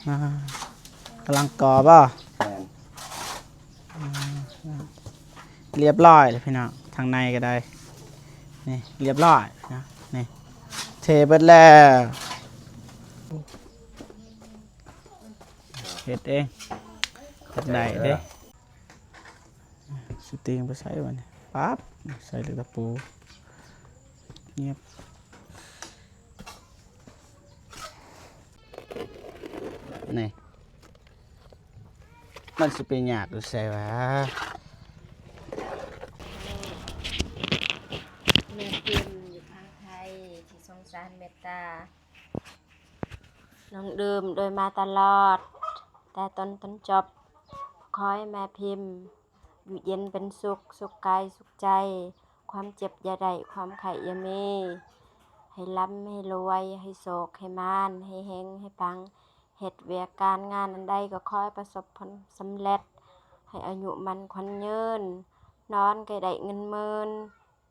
ອ່າ ກຳລັງກໍ່ບໍ່? ແມ່ນ. ອ່າ ລຽບຮ້ອຍແລ້ວພີ່ນ້ອງ ທາງໃນກໍໄດ້ ນີ້ລຽບຮ້ອຍນະ ນີ້ເທເບິດແລ້ວ ເຮັດເອງ ເຮັດໄດ້ເດ້. ສະຕິງໄປໃສ່ບັດນີ້ ປັບ ໃສ່ເຫຼັກຕະປູ ງຽບ ນີ້ ມັນຊິໄປຍາກຢູ່ໃສຫວາ? ແມ່ພິມຢູ່ຝັ່ງໄທ ທີ່ຊົງສານເມດຕາ ນ້ອງດື່ມໂດຍມາຕະຫຼອດ ແຕ່ຕົ້ນຈົນຈົບ. ຂໍໃຫ້ແມ່ພິມຢູ່ເຢັນເປັນສຸກ ສຸກກາຍສຸກໃຈ ຄວາມເຈັບຢ່າໄດ້ ຄວາມໄຂ້ຢ່າມີ ໃຫ້ລ່ຳໃຫ້ລວຍ ໃຫ້ໂຊກໃຫ້ໝານ ໃຫ້ເຮັງໃຫ້ປັງ ເຮັດວຽກການງານອັນໃດກໍຂໍໃຫ້ປະສົບຜົນສຳເລັດ ໃຫ້ອາຍຸໝັ້ນຂວັນຍືນ ນອນກໍໄດ້ເງິນໝື່ນ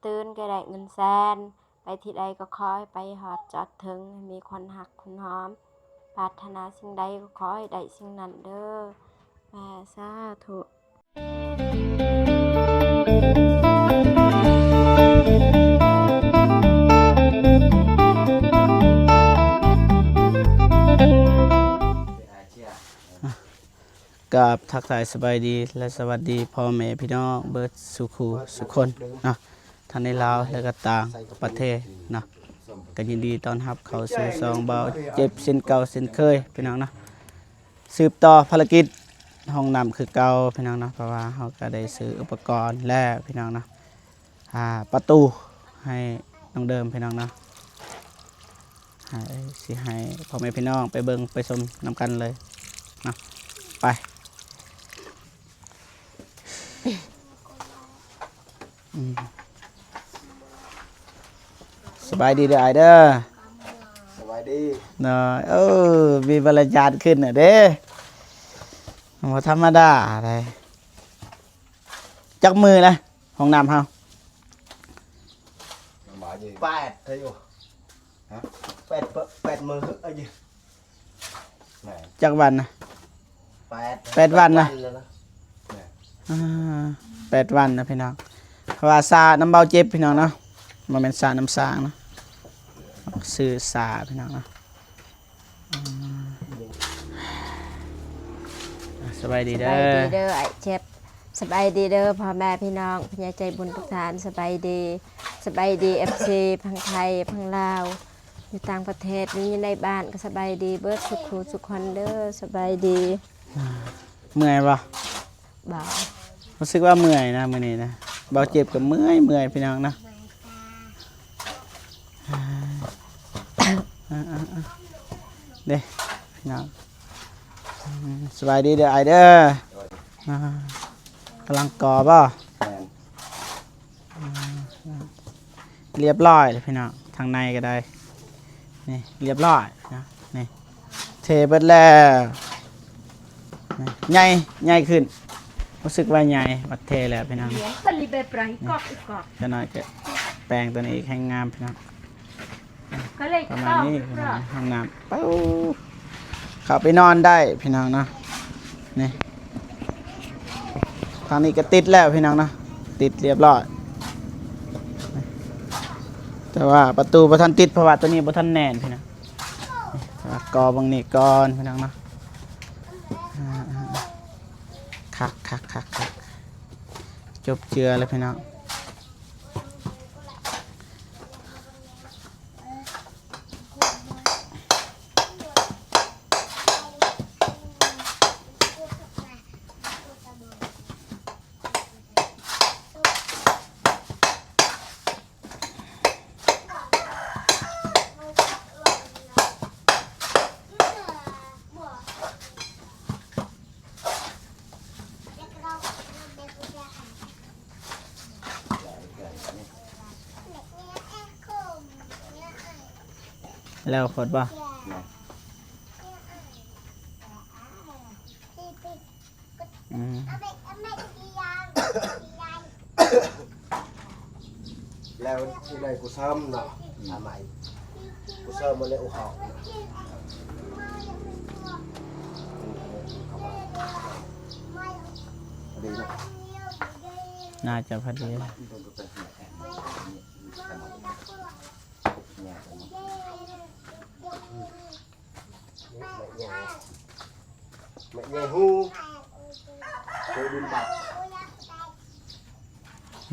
ຕື່ນກໍໄດ້ເງິນແສນ ໄປທີ່ໃດກໍຂໍໃຫ້ໄປຮອດຈອດເຖິງ ໃຫ້ມີຄົນຮັກຄົນຫອມ ປາດຖະໜາສິ່ງໃດກໍຂໍໃຫ້ໄດ້ສິ່ງນັ້ນເດີ້ ສາທຸ. ກາບທັກທາຍສະບາຍດີ ແລະ ສະຫວັດດີພໍ່ແມ່ພີ່ນ້ອງເບິດສູ່ຄູ່ສູ່ຄົນເນາະ ທັງໃນລາວ ແລະ ກໍຕ່າງປະເທດເນາະ ກໍຍິນດີຕ້ອນຮັບເຂົ້າສູ່ຊ່ອງບ່າວເຈັບເຊັ່ນເກົ່າເຊັ່ນເຄີຍພີ່ນ້ອງເນາະ. ສືບຕໍ່ພາລະກິດຫ້ອງນ້ຳຄືເກົ່າພີ່ນ້ອງເນາະ ເພາະວ່າເຮົາກໍໄດ້ຊື້ອຸປະກອນແລ້ວພີ່ນ້ອງເນາະ ອ່າ ປະຕູໃຫ້ນ້ອງເດີມພີ່ນ້ອງເນາະ ໃຫ້ ຊິໃຫ້ພໍ່ແມ່ພີ່ນ້ອງໄປເບິ່ງໄປຊົມນຳກັນເລີຍເນາະ ໄປ. ອືມ ສະບາຍດີເດີອ້າຍເດີ ສະບາຍດີ ເນາະ ເອີ ມີມາລະຍາດຂຶ້ນແລ້ວເດ້ ບໍ່ທຳມະດາໃດ. ຈັກມື້ແລ້ວຫ້ອງນ້ຳເຮົາ? ແປດເທື່ອຢູ່ ຮະ ແປດ ແປດມື້ອາຍຸ ແມ່ນ ຈັກວັນນະ? ແປດ ແປດວັນນະ ແມ່ນ ອ່າ ແປດວັນນະພີ່ນ້ອງ ເພາະວ່າສານ້ຳເບົາເຈັບພີ່ນ້ອງເນາະ ບໍ່ແມ່ນສານ້ຳສ້າງເນາະ ຊື້ສາພີ່ນ້ອງເນາະ ອືມ ອ່າ ສະບາຍດີເດີ ສະບາຍດີເດີອ້າຍເຈັບ ສະບາຍດີເດີພໍ່ແມ່ພີ່ນ້ອງ ຜູ້ໃຫຍ່ໃຈບຸນທຸກທ່ານ ສະບາຍດີ ສະບາຍດີເອັຟຊີ ຝັ່ງໄທ ຝັ່ງລາວ ຢູ່ຕ່າງປະເທດ ມີຢູ່ໃນບ້ານກໍສະບາຍດີເບິດສຸຂູສຸຄົນເດີ ສະບາຍດີ. ເມື່ອຍບໍ່? ບໍ່ ຮູ້ສຶກວ່າເມື່ອຍນະມື້ນີ້ນະ ເບົາເຈັບກໍເມື່ອຍ ເມື່ອຍພີ່ນ້ອງນະ ເດ້ພີ່ນ້ອງ ສະບາຍດີເດີອ້າຍເດີ ອ່າ ກຳລັງກໍ່ບໍ່? ແມ່ນ. ອ່າ ລຽບຮ້ອຍແລ້ວພີ່ນ້ອງ ທາງໃນກໍໄດ້ ນີ້ລຽບຮ້ອຍນະ ນີ້ເທເບິດແລ້ວ ນີ້ໃຫຍ່ ໃຫຍ່ຂຶ້ນ ຮູ້ສຶກວ່າໃຫຍ່ ບັດເທແລ້ວພີ່ນ້ອງ ນີ້ ຈັກໜ້ອຍກໍແປງຕົວນີ້ອີກ ແຮ່ງງາມພີ່ນ້ອງ. ປະມານນີ້ພີ່ນ້ອງ ຫ້ອງນ້ຳ ເຂົ້າໄປນອນໄດ້ພີ່ນ້ອງເນາະ ນີ້ ທາງນີ້ກໍຕິດແລ້ວພີ່ນ້ອງເນາະ ຕິດລຽບຮ້ອຍ ແຕ່ວ່າປະຕູບໍ່ທັນຕິດ ເພາະວ່າຕົວນີ້ບໍ່ທັນແໜ້ນພີ່ນ້ອງ ກໍເບິ່ງນີ້ກ່ອນພີ່ນ້ອງເນາະ ຄັກໆໆໆ ຈົບເຈື່ອແລ້ວພີ່ນ້ອງ. ແລ້ວໂຄດບໍ່? ອືມ ແລ້ວທີ່ໄດ້ກູເສີມເນາະ ອືມ ທຳໄມກູເສີມມາແລ້ວ ໂອ້ ເຂົາ ອືມ ອືມ ໜ້າຈະພໍດີ.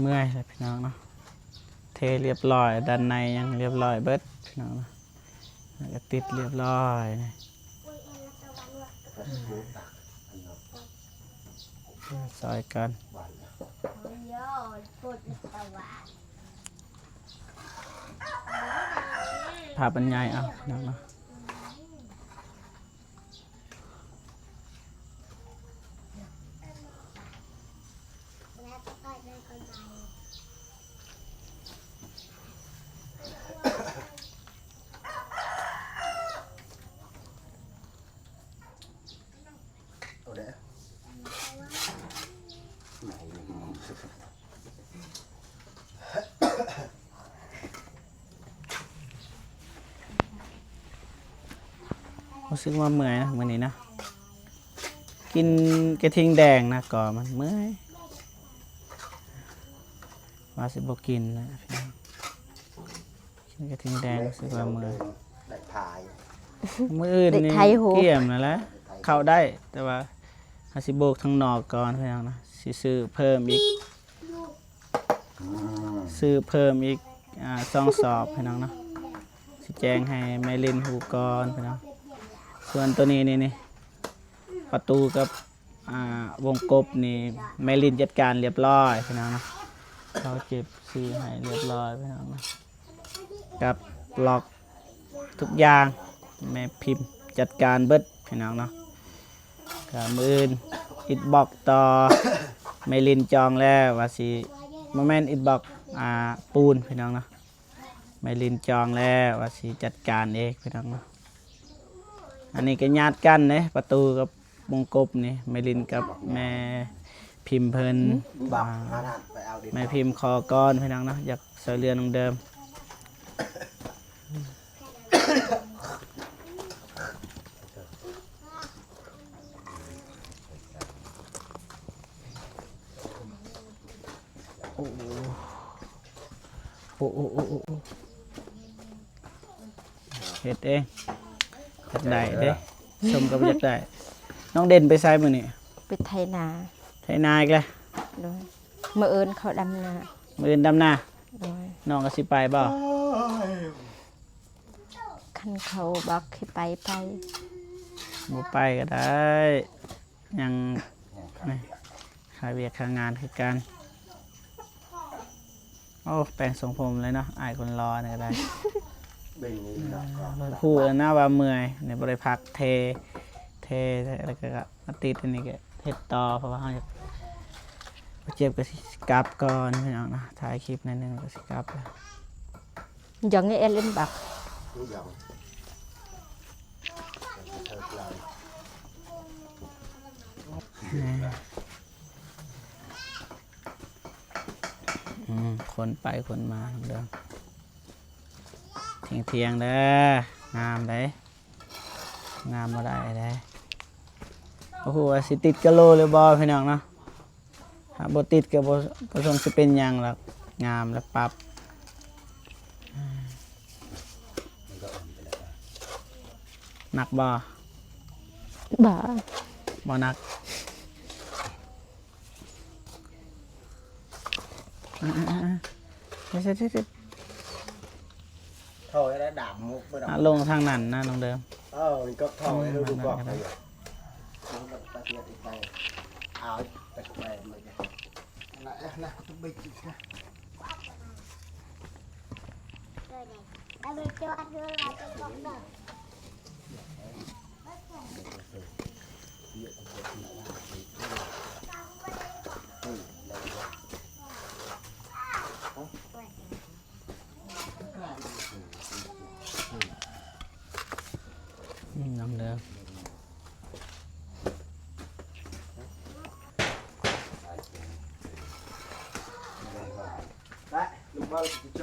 ເມື່ອຍແລ້ວພີ່ນ້ອງເນາະ ເທລຽບລ້ອຍ ດ້ານໃນຍັງລຽບລ້ອຍເບິດພີ່ນ້ອງເນາະ ແລ້ວກໍຕິດລຽບລ້ອຍ ຊ່ອຍກັນ ພາບບັນຍາຍເອົາພີ່ນ້ອງເນາະ. ຮູ້ສຶກວ່າເມື່ອຍນະ ມື້ນີ້ນະ ກິນກະທິງແດງນະ ກໍມັນເມື່ອຍ ວ່າຊິບໍ່ກິນແລ້ວພີ່ນ້ອງ ກິນກະທິງແດງ ຮູ້ສຶກວ່າເມື່ອຍ ໄດ້ຂາຍ ມື້ອື່ນນີ້ ໄດ້ຂາຍໂຫ ກຽມນັ້ນແຫຼະ ເຂົ້າໄດ້ ແຕ່ວ່າເຮົາຊິໂບກທາງນອກກ່ອນພີ່ນ້ອງນະ ຊິຊື້ເພີ່ມອີກ ອືມ ຊື້ເພີ່ມອີກ ອ່າ ສອງສອບພີ່ນ້ອງເນາະ ຊິແຈ້ງໃຫ້ແມ່ລິນຮູ້ກ່ອນພີ່ນ້ອງ. ສ່ວນໂຕນີ້ນີ້ ນີ້ ປະຕູກັບ ອ່າ ວົງກົບນີ້ ແມ່ລິນຈັດການລຽບລ້ອຍພີ່ນ້ອງເນາະ ເຂົາເກັບຊື້ໃຫ້ລຽບລ້ອຍພີ່ນ້ອງເນາະ ກັບລັອກ ທຸກຢ່າງແມ່ພິມຈັດການເບິດພີ່ນ້ອງເນາະ. ກະມື້ອື່ນອິດບັອກຕໍ່ ແມ່ລິນຈອງແລ້ວວ່າຊິ ບໍ່ແມ່ນອິດບັອກ ອ່າ ປູນພີ່ນ້ອງເນາະ ແມ່ລິນຈອງແລ້ວວ່າຊິຈັດການເອງພີ່ນ້ອງເນາະ. ອັນນີ້ກະຍາດກັນເດ້ ປະຕູກັບວົງກົບນີ້ ແມ່ລິນກັບແມ່ພິມເພິ່ນ ອືມ ອ່າ ແມ່ພິມຂໍກ່ອນພີ່ນ້ອງເນາະ ຢາກ ຊ່ວຍເຫຼືອນ້ອງເດີມ ໂອ້ ໂອ້ ໂອ້ ເຮັດເອງ ຢາກໄດ້ເດ້ ຊົມກໍບໍ່ຢາກໄດ້. ນ້ອງເດັ່ນໄປໃສມື້ນີ້? ໄປໄຖນາ. ໄຖນາອີກແລ້ວ? ໂດຍ. ມື້ອື່ນເຂົາດຳນາ. ມື້ອື່ນດຳນາ? ໂດຍ. ນ້ອງກໍຊິໄປບໍ່? ຄັນເຂົາບອກໃຫ້ໄປ ໄປ. ບໍ່ໄປກໍໄດ້ ຍັງ ຫາວຽກຫາງານຄືກັນ. ໂອ້ ແປງຊົງຜົມເລີຍເນາະ ອ້າຍຄົນຫຼໍ່ນີ້ກໍໄດ້. ເອີ ຮູ້ແລ້ວນະວ່າເມື່ອຍນີ້ ບໍ່ໄດ້ພັກ ເທ ເທ ແລ້ວກໍມາຕິດອັນນີ້ກໍເຮັດຕໍ່ ເພາະວ່າເຮົາຢາກ ເຈັບກໍຊິກັບກ່ອນພີ່ນ້ອງເນາະ ຖ່າຍຄລິບໜ້ອຍໜຶ່ງກໍຊິກັບແລ້ວ. ອືມ ຄົນໄປຄົນມາເດີ ທ່ຽງໆເດີ ງາມເດ້ ງາມບໍ່ໄດ້ເດ້. ບໍ່ຮູ້ວ່າຊິຕິດກະໂຫຼຫຼືບໍ່ພີ່ນ້ອງເນາະ. ຖ້າບໍ່ຕິດກໍບໍ່ ບໍ່ຊົງຊິເປັນຫຍັງດອກ ງາມແລ້ວປັບ. ໜັກບໍ່? ບໍ່ ບໍ່ໜັກ. ອາໆໆ ເຮັດໆ ເຮັດໆ. ເຂົ້າໃຫ້ໄດ້ດາມມຸກໄປດອກ ອາ ລົງທາງນັ້ນນະນ້ອງເດີມ. ເອີ ນີ້ກໍເຂົ້າໃຫ້ເຮົາດູກອກໄປຢູ່ ເອົາໄປເຮັດອີກໄປ ເອົາໄປແຂວນໄປ. ອືມ ນ້ອງເດີມ ໄປ ລູກບອນ ເ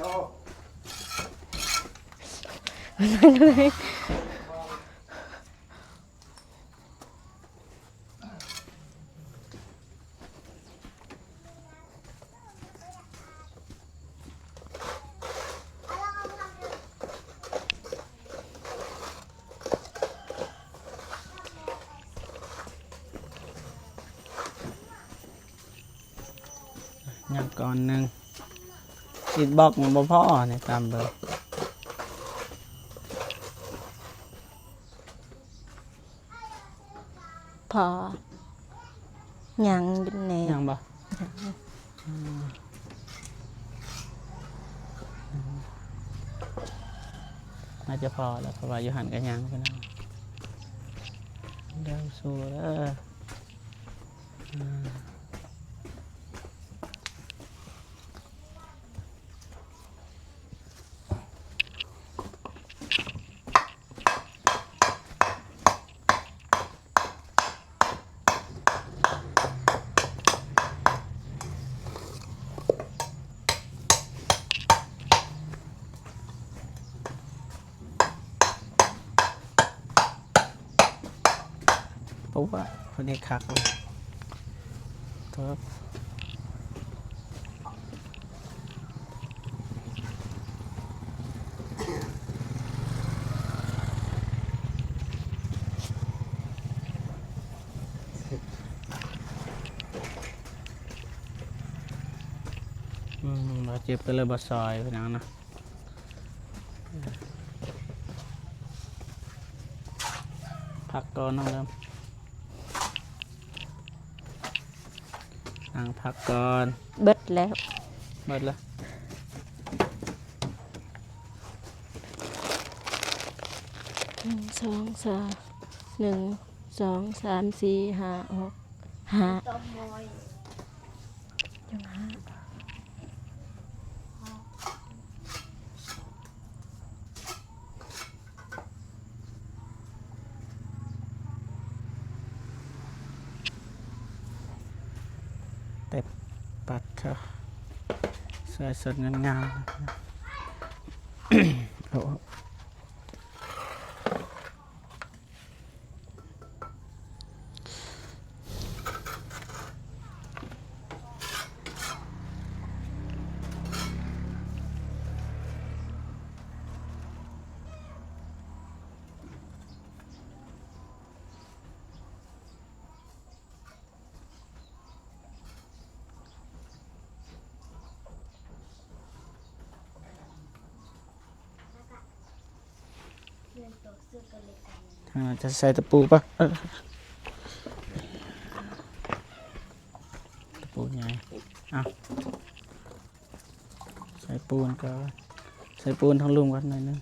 ຍັງກ່ອນໜຶ່ງ ອິດບັອກມັນບໍ່ພໍນີ້ ຕາມເບິ່ງ ພໍ ຍັງຢູ່ແນ່ ຍັງບໍ່? ອືມ ໜ້າຈະພໍແລ້ວ ເພາະວ່າຢູ່ຫັ້ນກໍຍັງ ພີ່ນ້ອງ ເດີນສູ້ເດີ ອືມ. ໂອ້ ພໍດີຄັກເລີຍ ເກີບ ອືມ ບໍ່ເຈັບກໍເລີຍບໍ່ຊອຍ ພີ່ນ້ອງເນາະ. ພັກກ່ອນນ້ອງເດີມ ນັ່ງພັກກ່ອນ ເບິດແລ້ວ ເບິດແລ້ວ ໜຶ່ງ ສອງ ສາມ ໜຶ່ງ ສອງ ສາມ ສີ່ ຫ້າ ຫົກ ຫ້າ ເຕັບປັດເທາະ ສວຍສົດງົດງາມ ໂອ້. ທາງນັ້ນຈະໃສ່ຕະປູປະ ເອີ ຕະປູໃຫຍ່ ເອົາ ໃສ່ປູນກ່ອນ ໃສ່ປູນທາງລຸ່ມກ່ອນໜ້ອຍໜຶ່ງ.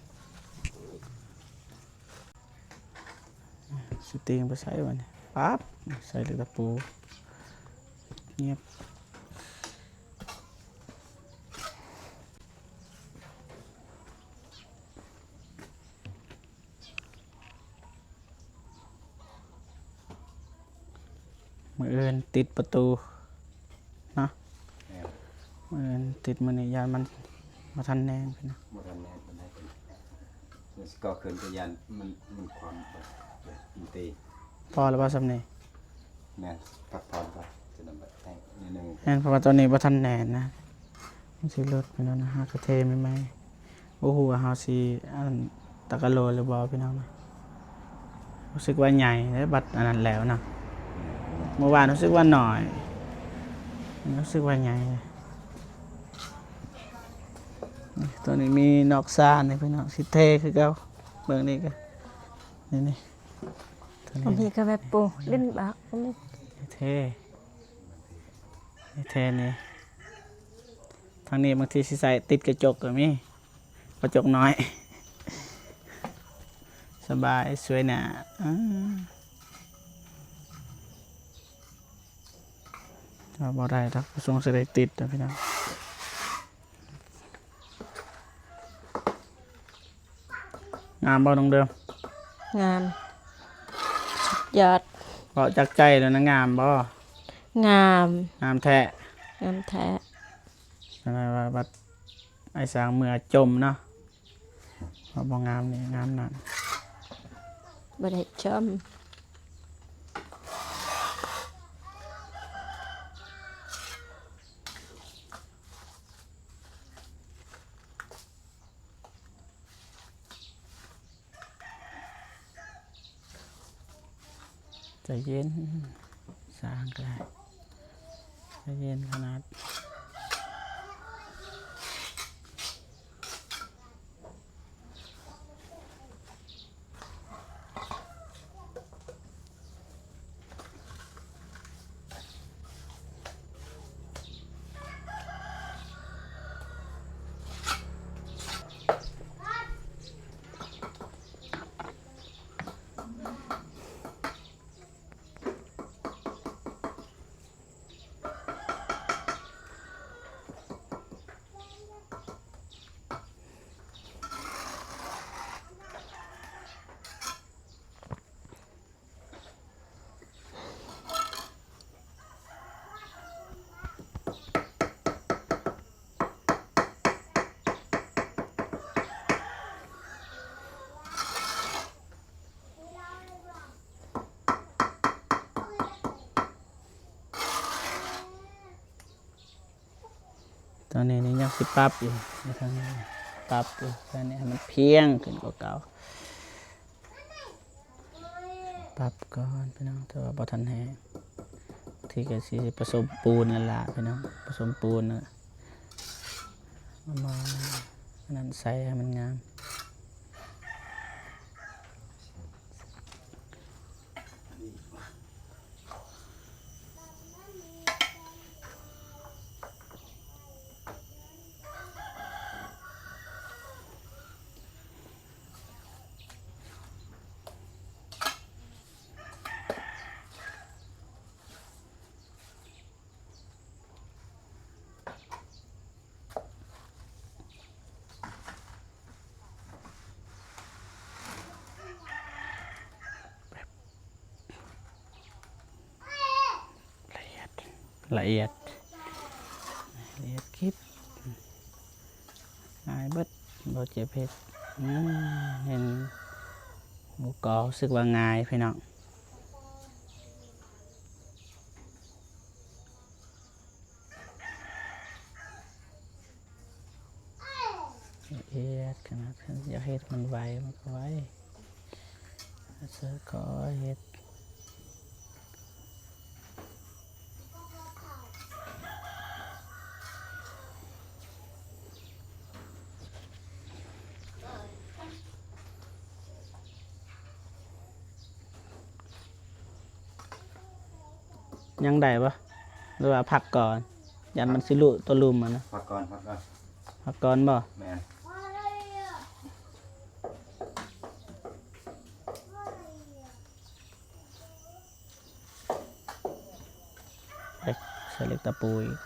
ສະຕິງໄປໃສ່ບາດນີ້ ປັບ ໃສ່ເຫຼັກຕະປູ ງຽບ. ມື້ອື່ນຕິດປະຕູເນາະ ແມ່ນ ມື້ອື່ນຕິດ ມື້ນີ້ຢ້ານມັນບໍ່ທັນແໜ້ນ ບໍ່ທັນແໜ້ນປານໃດ ແລ້ວຊິກໍ່ຂຶ້ນກໍຢ້ານມັນ ມັນຄວາມແບບ ແບບຕີນຕີ ພໍແລ້ວບໍ່ຊ່ຳນີ້? ແມ່ນ ພັກຜ່ອນກ່ອນ ຈະນຳບັດແຫ້ງນິດໜຶ່ງ ແມ່ນ ເພາະວ່າຕອນນີ້ບໍ່ທັນແໜ້ນນະ ມັນຊິຫຼຸດໄປແລ້ວນະ ຫາກະເທໃໝ່ໆ. ບໍ່ຮູ້ວ່າເຮົາຊິ ອັນ ຕະກະໂລນຫຼືບໍ່ພີ່ນ້ອງ ຮູ້ສຶກວ່າໃຫຍ່ເດ້ ບັດອັນນັ້ນແລ້ວນະ ເມື່ອວານຮູ້ສຶກວ່າໜ້ອຍ ນີ້ຮູ້ສຶກວ່າໃຫຍ່ ນີ້ ໂຕນີ້ມີນອກຊານນີ້ພີ່ນ້ອງ ຊິເທຄືເກົ່າ ເບິ່ງນີ້ກໍ ນີ້ໆ ໂຕນີ້ ອັນນີ້ກໍແບບປູຫຼິ້ນບັກນີ້ ເທ ນີ້ເທນີ້ ທາງນີ້ບາງທີຊິໃສ່ຕິດກະຈົກກໍມີ ກະຈົກນ້ອຍ ສະບາຍ ສວຍໜ້າ ອາ ເອົາບໍ່ໄດ້ດອກ ສົງໄສໄດ້ຕິດແລ້ວພີ່ນ້ອງ ງາມບໍ່ນ້ອງເດີມ? ງາມ ສຸດຍອດ ເວົ້າຈາກໃຈແລ້ວນະ ງາມບໍ່? ງາມ ງາມແທ້ ງາມແທ້. ຈັ່ງໃດວ່າບັດອ້າຍຊ້າງເມືອຈົ່ມເນາະ ວ່າບໍ່ງາມນີ້ງາມນັ້ນ ບໍ່ໄດ້ຈົ່ມ. ໃຈເຢັນ ສ້າງກໍໄດ້ ໃຈເຢັນຂະໜາດ. ຕອນນີ້ນີ້ຍັງຊິປັບຢູ່ ຢູ່ທາງນີ້ ປັບຢູ່ ແຕ່ນີ້ໃຫ້ມັນພຽງຂຶ້ນກວ່າເກົ່າ. ປັບກ່ອນພີ່ນ້ອງ ແຕ່ວ່າບໍ່ທັນແຫ້ງ ບາງທີກໍຊິປະສົມປູນນັ້ນລະພີ່ນ້ອງ ປະສົມປູນ ເອົາມາອັນນັ້ນໃສ່ໃຫ້ມັນງາມ. ລະອຽດ ລະອຽດ ລະອຽດຄລິບ ງ່າຍເບິດ ບໍ່ເຈັບເຮັດ. ອືມ ເຫັນໝູ່ກໍຮູ້ສຶກວ່າງ່າຍພີ່ນ້ອງ. ລະອຽດຂະໜາດ ຄັນຢາກເຮັດມັນໄວມັນກໍໄວ ຄ່ອຍເຮັດ. ຍັງໄດ້ບໍ່ ຫຼືວ່າພັກກ່ອນ? ຢ້ານມັນຊິລຸຕົວລຸ່ມຫັ້ນນະ. ພັກກ່ອນ ພັກກ່ອນ ພັກກ່ອນບໍ່? ແມ່ນ. ເອີ ໃສ່ເຫຼັກຕະປູອີກ.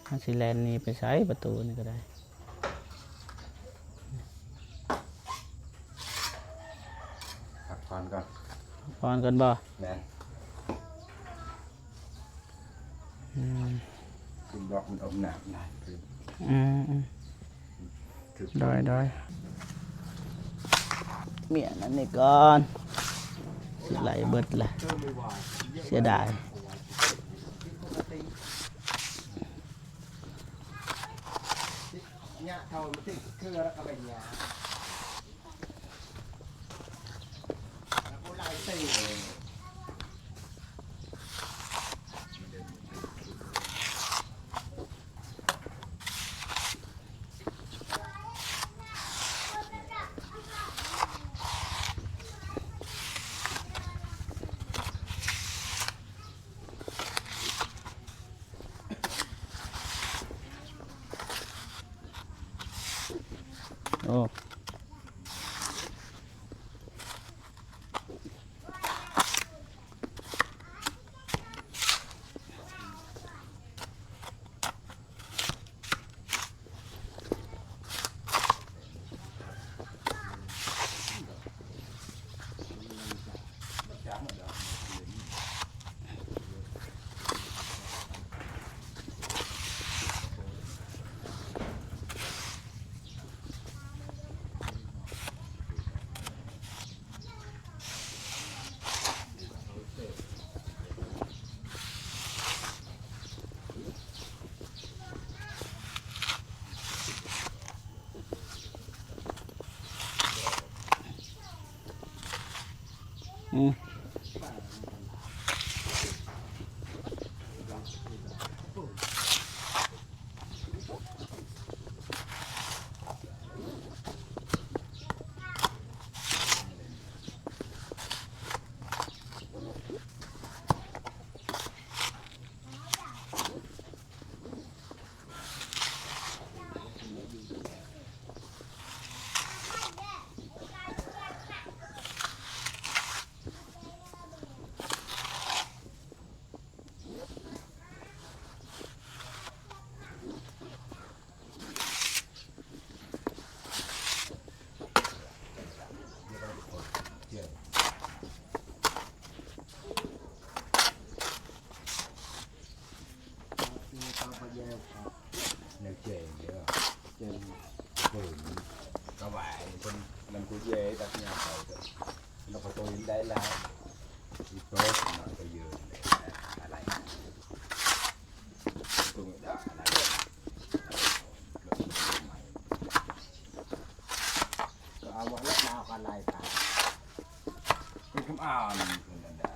ມັນຊິແລ່ນໜີໄປໃສ ປະຕູນີ້ກໍໄດ້. ພັກຜ່ອນກ່ອນ ພັກຜ່ອນກ່ອນບໍ່? ແມ່ນ. ອືມ ຂຶ້ນບລັອກມັນອົບນ້ຳຫຼາຍຂຶ້ນ. ອືມ ອືມ. ໂດຍ ໂດຍ ມີອັນນັ້ນນີ້ກ່ອນ ຊິໄຫຼເບິດລະ ເສຍດາຍ. ໂອ້. ອືມ. ແນວແຈ້ງເດີ ແຈ້ງເພິ່ນ ກະວ່າເພິ່ນນຳກູເຢຍຕັດຍາເຂົາ ແລ້ວເຂົາໂຕເຫັນໄດ້ລະ ອີໂຕໜ້ອຍກະເຍີນເລີຍ ອາໄລ ເພິ່ນດາ ອາໄລ. ອ່ານເພິ່ນນັ້ນແຫຼະ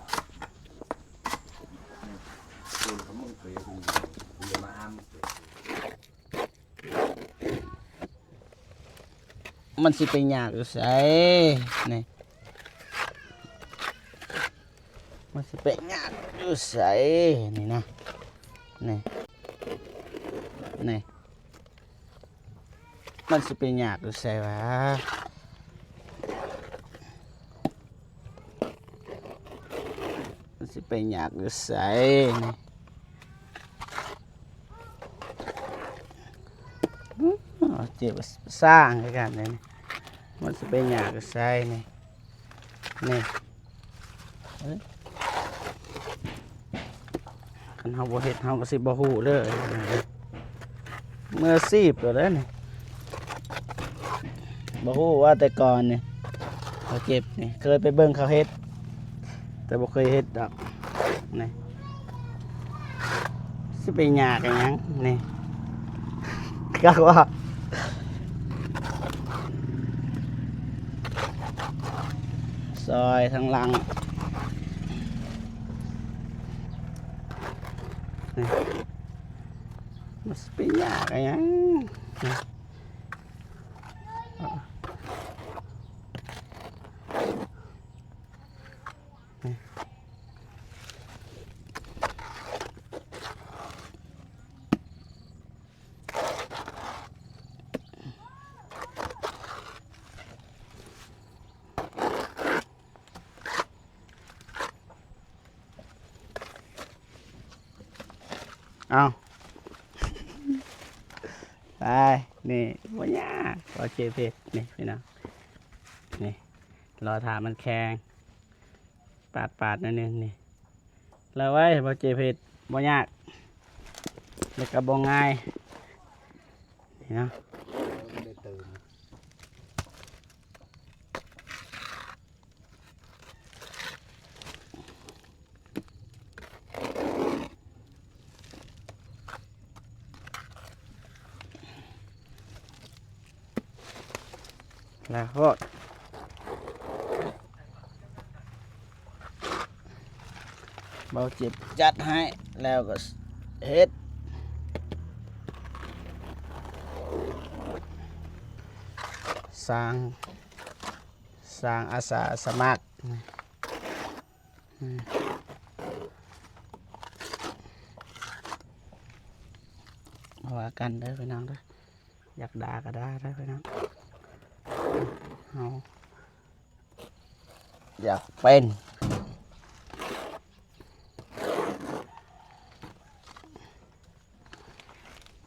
ເພິ່ນກໍມຶງເປເພິ່ນເປັນມາອາມເປ ມັນຊິໄປຍາກຢູ່ໃສນີ້? ມັນຊິໄປຍາກຢູ່ໃສນີ້ນະ? ນີ້ ນີ້ ມັນຊິໄປຍາກຢູ່ໃສຫວາ? ມັນຊິໄປຍາກຢູ່ໃສນີ້? ອືມ ເຈັບສ້າງຄືກັນເດ້ນີ້. ມັນຊິໄປຍາກຢູ່ໃສນີ້? ນີ້ ເອີ ຄັນເຮົາບໍ່ເຮັດ ເຮົາກໍຊິບໍ່ຮູ້ເດີ. ມືອາຊີບໂລດເດ້ນີ້. ບໍ່ຮູ້ວ່າແຕ່ກ່ອນນີ້ ເຂົາເກັບນີ້ ເຄີຍໄປເບິ່ງເຂົາເຮັດ ແຕ່ບໍ່ເຄີຍເຮັດດອກ. ນີ້ ຊິໄປຍາກອີຫຍັງນີ້? ຄັກວ່າ ຊອຍທາງຫຼັງນີ້ ມັນຊິໄປຍາກອີຫຍັງ? ເອົາ ໄປ ນີ້ ບໍ່ຍາກ ບໍ່ເຈັບເຮັດ ນີ້ພີ່ນ້ອງ ນີ້ ລໍຖ້າມັນແຂງ ປາດໆ ໜ້ອຍໜຶ່ງນີ້ ແລ້ວໄວ້ ບໍ່ເຈັບເຮັດ ບໍ່ຍາກ ແລ້ວກໍບໍ່ງ່າຍ ນີ້ເນາະ. ແລ້ວໂພດ ເບົາເຈັບຈັດໃຫ້ ແລ້ວກໍເຮັດ ສ້າງ ສ້າງອາສາສະໝັກ ອືມ ວ່າກັນເດີພີ່ນ້ອງເດີ ຢາກດ່າກໍດ່າເດີພີ່ນ້ອງ ເຮົາຢາກເປັນ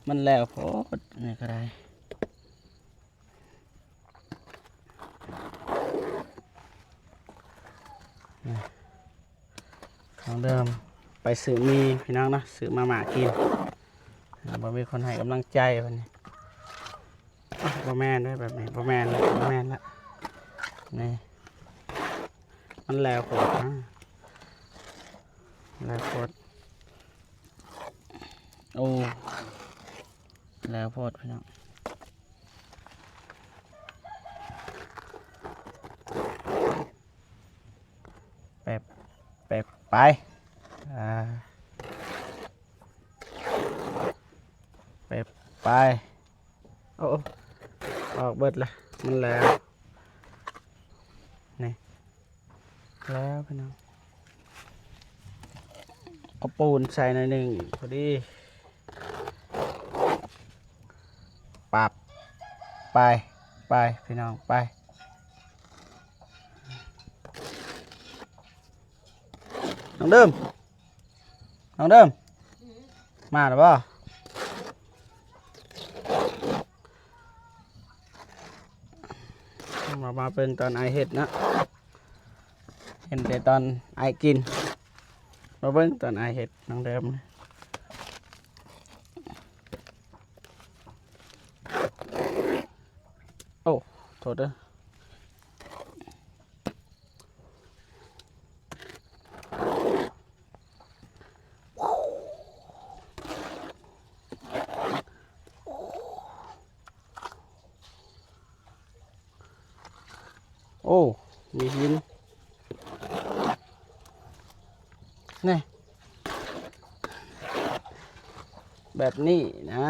ມັນແລ້ວໂພດ ນີ້ກໍໄດ້. ນ້ອງເດີມໄປຊື້ໝີ່ພີ່ນ້ອງເນາະ ຊື້ມາມ່າກິນ ບໍ່ມີຄົນໃຫ້ກຳລັງໃຈບັດນີ້ ບໍ່ແມ່ນເດ້ ແບບນີ້ບໍ່ແມ່ນ ບໍ່ແມ່ນລະ ນີ້ ມັນແລ້ວໂພດນະ ແລ້ວໂພດ ໂອ້ ແລ້ວໂພດພີ່ນ້ອງ ແປບ ແປບໄປ ອ່າ ແປບໄປ ໂອ້ ອອກເບິດລະ ມັນແລ້ວ ນີ້ ແລ້ວພີ່ນ້ອງ ເອົາປູນໃສ່ໜ້ອຍໜຶ່ງພໍດີ ປັບ ໄປ ໄປພີ່ນ້ອງ ໄປ ນ້ອງເດີມ ນ້ອງເດີມ ມາແລ້ວບໍ່? ມາ ມາເບິ່ງຕອນອ້າຍເຮັດເນາະ ເຫັນແຕ່ຕອນອ້າຍກິນ ມາເບິ່ງຕອນອ້າຍເຮັດ ນ້ອງເດີມ ໂອ້ ໂທດເດີ. ໂອ້ ມີຫີນ ນີ້ ແບບນີ້ນະ.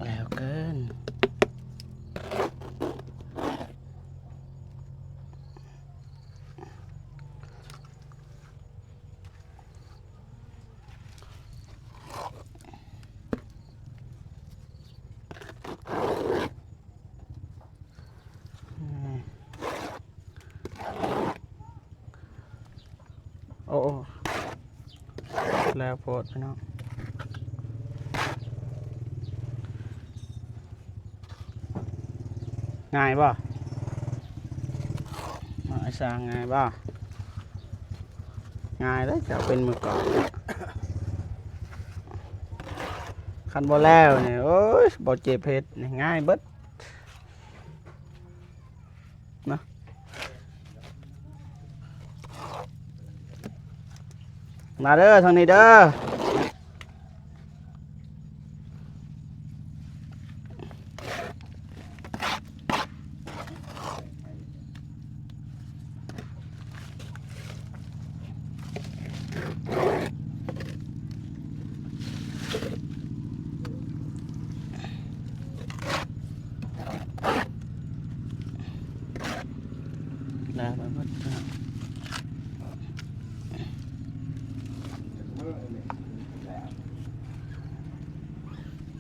ແລ້ວເກີນ. ໂອ້ ແລ້ວໂພດພີ່ນ້ອງ. ງ່າຍບໍ່? ມາໄອ້ຊ່າງ ງ່າຍບໍ່? ງ່າຍເດ້ ເຈົ້າເປັນມືກອງ. ຄັນບໍ່ແລ້ວນີ້ ໂອ້ຍ ບໍ່ເຈັບເຮັດນີ້ ງ່າຍເບິດເນາະ. ມາເດີ ທາງນີ້ເດີ.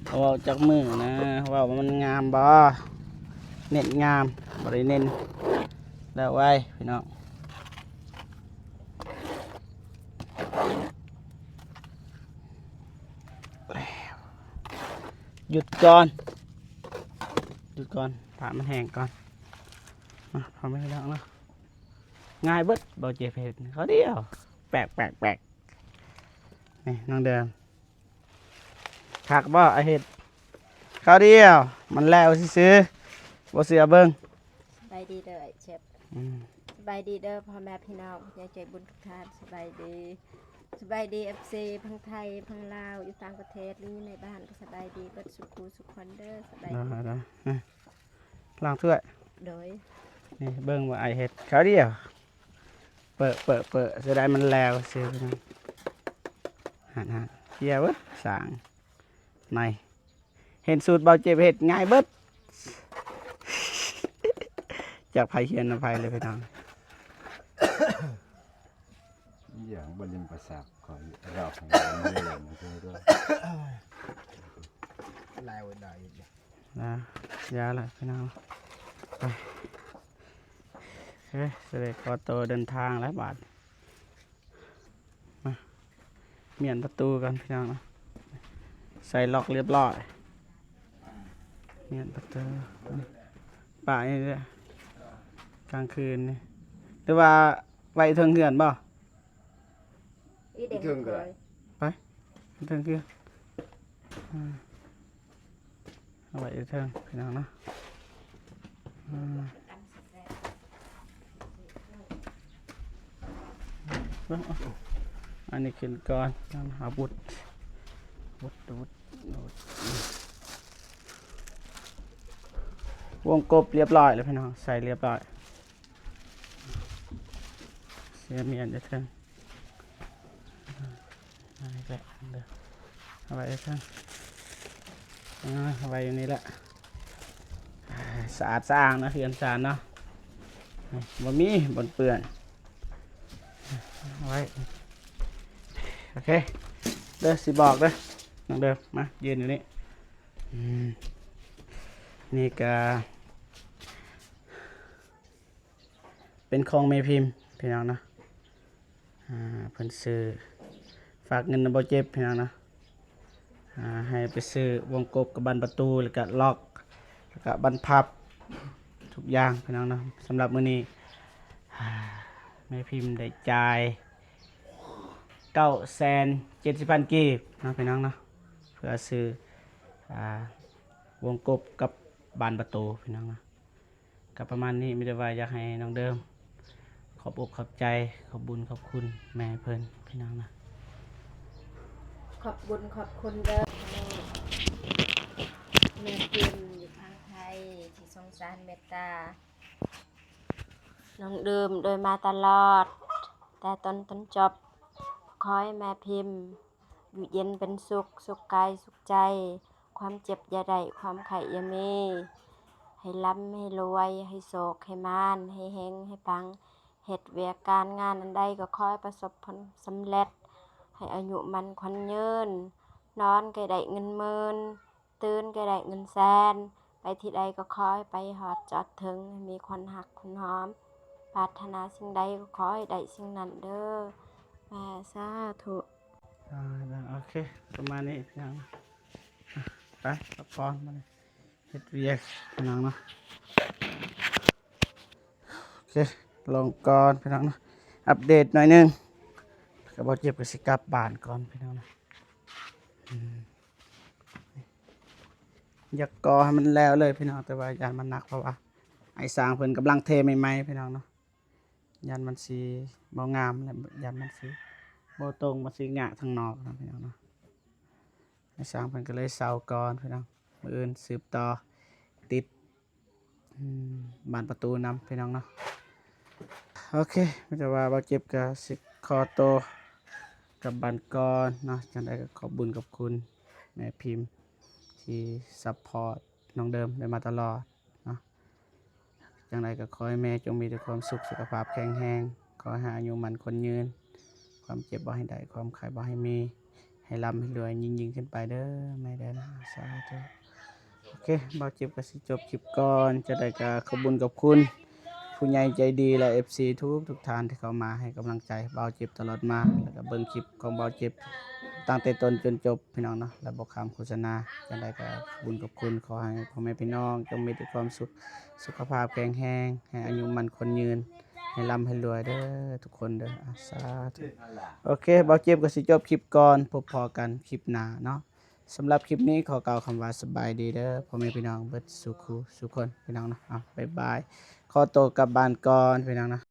ເວົ້າຈັກມື້ນະ ເວົ້າວ່າມັນງາມບໍ່? ເນັ້ນງາມ ບໍ່ໄດ້ເນັ້ນແລ້ວໄວ ພີ່ນ້ອງ. ຢຸດກ່ອນ ຢຸດກ່ອນ ຖ້າມັນແຫ້ງກ່ອນ. ມາ ພໍ່ແມ່ພີ່ນ້ອງເນາະ ງ່າຍເບິດ ບໍ່ເຈັບເຮັດ ເຂົ້າດຽວ ແປກໆໆ. ນີ້ນ້ອງເດີມ ຄັກບໍ່ອ້າຍເຮັດ? ຄາວດຽວມັນແລ້ວຊື່ໆ ບໍ່ເຊື່ອເບິ່ງ. ສະບາຍດີເດີອ້າຍເຈັບ. ອືມ ສະບາຍດີເດີພໍ່ແມ່ພີ່ນ້ອງຜູ້ໃຫຍ່ໃຈບຸນທຸກທ່ານ. ສະບາຍດີ ສະບາຍດີເອັຟຊີ ທັງໄທ ທັງລາວ ຢູ່ຕ່າງປະເທດ ຫຼືຢູ່ໃນບ້ານ ກໍສະບາຍດີເບິດສູ່ຜູ້ສູ່ຄົນເດີ. ສະບາຍດີ. ລ້າງຖ້ວຍ. ໂດຍ. ນີ້ເບິ່ງວ່າອ້າຍເຮັດຄາວດຽວ ເປີະໆໆ ເສຍດາຍມັນແລ້ວຊື່. ຫັ້ນໆ ເສຍເບິດສ້າງໃນ ເຫັນສູດເບົາເຈັບເຮັດ ງ່າຍເບິດ. ຈັກໃຜຮຽນນຳໃຜເລີຍພີ່ນ້ອງ. ຢ່າງບໍ່ຫຼິ້ນປະສາດ ຂ້ອຍເລົ່າໃຫ້ມັນເລື່ອງມັນເທື່ອ. ລາວໄດ້ ນະ ຢ່າລະພີ່ນ້ອງ. ໄປ ເອີ ຊິໄດ້ຂໍໂຕເດີນທາງແລ້ວບາດ. ມາ ມ້ຽນປະຕູກ່ອນພີ່ນ້ອງເນາະ. ໃສ່ລັອກລຽບລ້ອຍ. ມ້ຽນປະຕູ ປະນີ້ເດີ ກາງຄືນນີ້. ຫຼືວ່າໄວ້ເທິງເຮືອນບໍ່? ເທິງກໍໄດ້. ໄປເທິງຄື ອືມ ເອົາໄວ້ຢູ່ເທິງພີ່ນ້ອງເນາະ. ອືມ ເບິ່ງ ເອົາອັນນີ້ຂຶ້ນກ່ອນ. ເອົາບຸດ ບຸດ ບຸດ ບຸດ ວົງກົບລຽບລ້ອຍແລ້ວພີ່ນ້ອງ ໃສ່ລຽບລ້ອຍ. ເສຍມ້ຽນຢູ່ເທິງ ເອົາໄວ້ເທິງ ເອົາໄວ້ຢູ່ເທິງ ເອົາໄວ້ຢູ່ນີ້ແຫຼະ. ສະອາດສະອ້າງເນາະ ເຮືອນຊານເນາະ ບໍ່ມີບ່ອນເປື້ອນ. ເອົາໄວ້ ໂອເຄເດີ ຊິບອກເດີ ນ້ອງເດີ ມາຢືນຢູ່ນີ້. ອືມ ນີ້ກະ ເປັນຂອງແມ່ພິມພີ່ນ້ອງເນາະ. ອ່າ ເພິ່ນຊື້ ຝາກເງິນນຳບໍ່ເຈັບພີ່ນ້ອງເນາະ. ອ່າ ໃຫ້ໄປຊື້ວົງກົບກັບບານປະຕູ ແລ້ວກະລັອກ ແລ້ວກະບານພັບ ທຸກຢ່າງພີ່ນ້ອງເນາະ. ສຳລັບມື້ນີ້ ອ່າ ແມ່ພິມໄດ້ຈ່າຍເກົ້າແສນເຈັດສິບພັນກີບເນາະພີ່ນ້ອງເນາະ ເພື່ອຊື້ ອ່າ ວົງກົບກັບບານປະຕູພີ່ນ້ອງເນາະ. ກໍປະມານນີ້ ມີແຕ່ວ່າຢາກໃຫ້ນ້ອງເດີມ ຂ ຂອບອົກຂອບໃຈ ຂອບບຸນຂອບຄຸນແມ່ເພິ່ນ ພີ່ນ້ອງນະ. ຂອບບຸນຂອບຄຸນເດີ ແມ່ພິມຢູ່ທາງໄທ ທີ່ສົງສານເມດຕານ້ອງເດີມໂດຍມາຕະຫຼອດ ແຕ່ຕົ້ນຈົນຈົບ. ຂໍໃຫ້ແມ່ພິມຢູ່ເຢັນເປັນສຸກ ສຸກກາຍສຸກໃຈ ຄວາມເຈັບຢ່າໄດ້ ຄວາມໄຂ້ຢ່າມີ ໃຫ້ລ່ຳໃຫ້ລວຍ ໃຫ້ໂຊກໃຫ້ໝານ ໃຫ້ເຮັງໃຫ້ປັງ ເຮັດວຽກການງານອັນໃດກໍຂໍໃຫ້ປະສົບຜົນສຳເລັດ ໃຫ້ອາຍຸໝັ້ນຂວັນຍືນ ນອນກໍໃຫ້ໄດ້ເງິນໝື່ນ ຕື່ນກໍໃຫ້ໄດ້ເງິນແສນ ໄປທີ່ໃດກໍຂໍໃຫ້ໄປຮອດຈອດເຖິງ ໃຫ້ມີຄົນຮັກຄົນຫອມ ປາດຖະໜາສິ່ງໃດກໍຂໍໃຫ້ໄດ້ສິ່ງນັ້ນເດີ ສາທຸ. ອ່າ ໂອເຄ ປະມານນີ້ພີ່ນ້ອງ ໄປພັກຜ່ອນ ມາເຮັດວຽກພີ່ນ້ອງເນາະ. ໂອເຄ ລົງກ່ອນພີ່ນ້ອງເນາະ ອັບເດດໜ້ອຍໜຶ່ງ ແລ້ວກໍບໍ່ເຈັບກໍຊິກັບບ້ານກ່ອນພີ່ນ້ອງເນາະ. ອືມ ຢາກກໍ່ໃຫ້ມັນແລ້ວເລີຍພີ່ນ້ອງ ແຕ່ວ່າຢ້ານມັນໜັກ ເພາະວ່າອ້າຍຊ່າງເພິ່ນກຳລັງເທໃໝ່ໆ ພີ່ນ້ອງເນາະ. ຢ້ານມັນຊິບໍ່ງາມ ແລະ ຢ້ານມັນຊິບໍ່ຕົງ ມັນຊິຫຍາະທາງນອກນະພີ່ນ້ອງເນາະ. ອ້າຍຊ່າງເພິ່ນກໍເລີຍເຊົາກ່ອນພີ່ນ້ອງ ມື້ອື່ນສືບຕໍ່ ຕິດ ອືມ ບານປະຕູນຳພີ່ນ້ອງເນາະ. ໂອເຄ ມີແຕ່ວ່າບ່າວເຈັບກໍຊິຂໍໂຕກັບບ້ານກ່ອນເນາະ. ຈັ່ງໃດກໍຂອບບຸນຂອບຄຸນແມ່ພິມທີ່ຊັບພອດນ້ອງເດີມໄດ້ມາຕະຫຼອດເນາະ. ຈັ່ງໃດກໍຂໍໃຫ້ແມ່ຈົ່ງມີແຕ່ຄວາມສຸກ ສຸຂະພາບແຂງແຮງ ຂໍໃຫ້ອາຍຸໝັ້ນຂວັນຍືນ ຄວາມເຈັບບໍ່ໃຫ້ໄດ້ ຄວາມໄຂ້ບໍ່ໃຫ້ມີ ໃຫ້ລ່ຳໃຫ້ລວຍຍິ່ງໆຂຶ້ນໄປເດີແມ່ເດີ ສາທຸ. ໂອເຄ ບ່າວເຈັບກໍຊິຈົບຄລິບກ່ອນ ຈັ່ງໃດກໍຂອບບຸນຂອບຄຸນຜູ້ໃຫຍ່ໃຈດີ ແລະ ເອັຟຊີ ທຸກໆທ່ານທີ່ເຂົ້າມາໃຫ້ກຳລັງໃຈບ່າວເຈັບຕະຫຼອດມາ ແລ້ວກໍເບິ່ງຄລິບຂອງບ່າວເຈັບຕັ້ງແຕ່ຕົ້ນຈົນຈົບ ພີ່ນ້ອງເນາະ ແລະ ບໍ່ຂ້າມໂຄສະນາ. ຈັ່ງໃດກໍຂອບຄຸນຂອບຄຸນ ຂໍໃຫ້ພໍ່ແມ່ພີ່ນ້ອງຈົ່ງມີແຕ່ຄວາມສຸກ ສຸຂະພາບແຂງແຮງ ໃຫ້ອາຍຸໝັ້ນຂວັນຍືນ ໃຫ້ລ່ຳໃຫ້ລວຍເດີທຸກຄົນເດີ ອາ ສາທຸ. ໂອເຄ ບ່າວເຈັບກໍຊິຈົບຄລິບກ່ອນ ພົບພໍ້ກັນຄລິບໜ້າເນາະ. ສຳລັບຄລິບນີ້ຂໍກ່າວຄຳວ່າສະບາຍດີເດີພໍ່ແມ່ພີ່ນ້ອງເບິດສູ່ຄູ່ສູ່ຄົນ ພີ່ນ້ອງເນາະ. ເອົາ ບາຍບາຍ ຂໍໂຕກັບບ້ານກ່ອນ ພີ່ນ້ອງເນາະ.